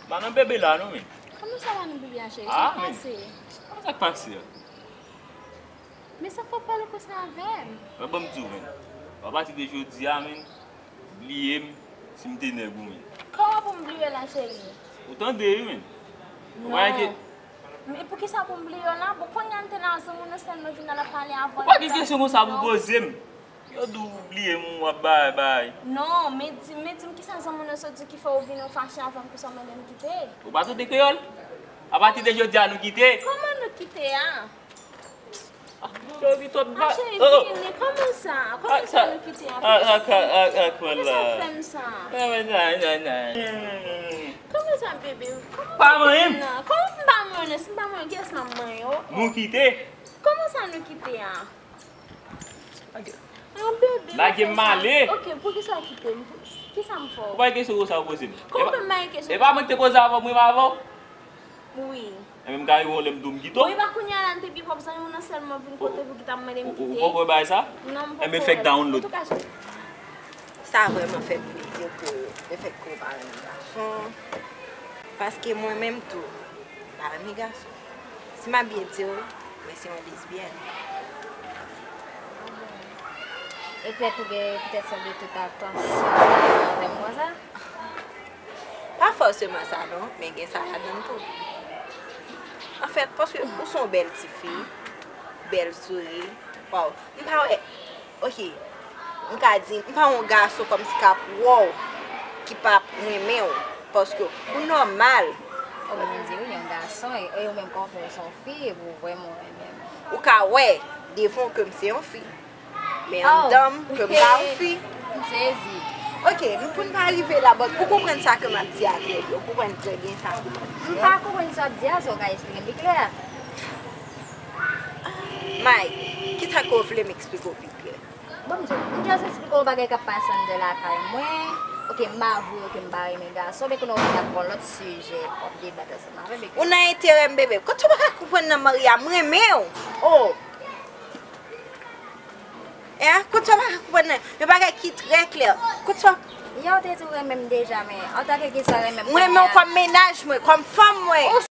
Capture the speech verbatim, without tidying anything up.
Pa nan bebe la non, men. Kòman sa pa nan bebe a, cheri? Sa k pase? Kòman sa k pase a? Men sa k fè w pale konsa avè m? Mwen, ban m di w, men. Apati de jodi a, men, bliye m si m te nèg ou, men. Kòman pou m bliye w la, cheri? Ou tande, wi, men. Non. Men poukisa pou m bliye w la? Bon, kounye a m te la zanmi w nan sèl mwen vin al ap pale avè w. Ou pa gen kesyon konsa pou poze m. Yo di w bliye m, w ap bay, bay. Non, men di, men di m kisa zanmi w nan sot di ki fè w vin ou fache avè m konsa w mande m kite? Ou pa tande kreyòl? Apati de jodi a, nou kite. Kòman nou kite a? Yo di twòp ba. Acheri, vini, kòman sa? Kòman sa nou kite a? Kòman sa w fè m sa? Kòman sa, bebe? Kòman sa, bebe? Kòman m pa manyen? Kòman m pa manyen? Si m pa manyen, kiyès m ap manyen? Nou kite. Kòman sa nou kite a? Lage m ale. Ok, poukisa w kite m? Kisa m fè w? Ou pa gen kesyon konsa pou poze m. Kòman m pa gen kesyon? E pa mwen ki te koze avè w, mwen avè w? Wi. Enben, m ka rive yon lè m di w m kite w. Wi, pa kounye a la, m te byen pwòp zanmi w nan sèlman vin kote pou ki ta mande m kite. Ou konprann bagay sa? Non, m poko wè l. Enben, fèk download. Antouka, sa vrèman fè m plezi ke le fèt ke w pa renmen gason. Paske mwen menm tou, m pa renmen gason. Si m ap byen di w, mwen se yon lesbyèn. E pèt ou gen, petèt se de tout atansyon avè m konsa? Pa fòseman sa non, men gen sa ladann tou. Anfèt, paske ou se yon bèl tifi, bèl souri, waw, m pa wè, ok, m ka di, m pa yon gason kòmsi k ap wè w, ki p ap renmen w, paske ou nòmal. Ou menm di wi, yon gason, e, e ou menm kòman fè w se yon fi, epi w vrèman renmen m? Ou ka wè devan w ke m se yon fi. Men anndan m, ke m pa yon fi. M sezi. Ok, nou pou n pa rive la, but ou konprann sa ke m ap di a trè byen. Ou konprann trè byen sa ke m ap di a. M pa konprann sa w ap di a, so w ka eksplike m pi klè? Mike, kisa ke w vle m eksplike w pi klè? Bon, m di w, m just eksplike w yon bagay k ap pase anndan lakay mwen. Ok, m avwe w ke m pa renmen gason, men kounye a w vin ak yon lòt sijè, w ap debat ansanm avè m. Ou nan enterè m, bebe. Kote w pa ka konprann nan, Maria, m renmen w. Oh! E a, kote w pa ka konprann nan? Yon bagay ki trè klè. Kote w. Yè w te di w renmen m deja, men antanke kisa renmen m kounye a? M renmen w kòm mennaj mwen, kòm fanm mwen.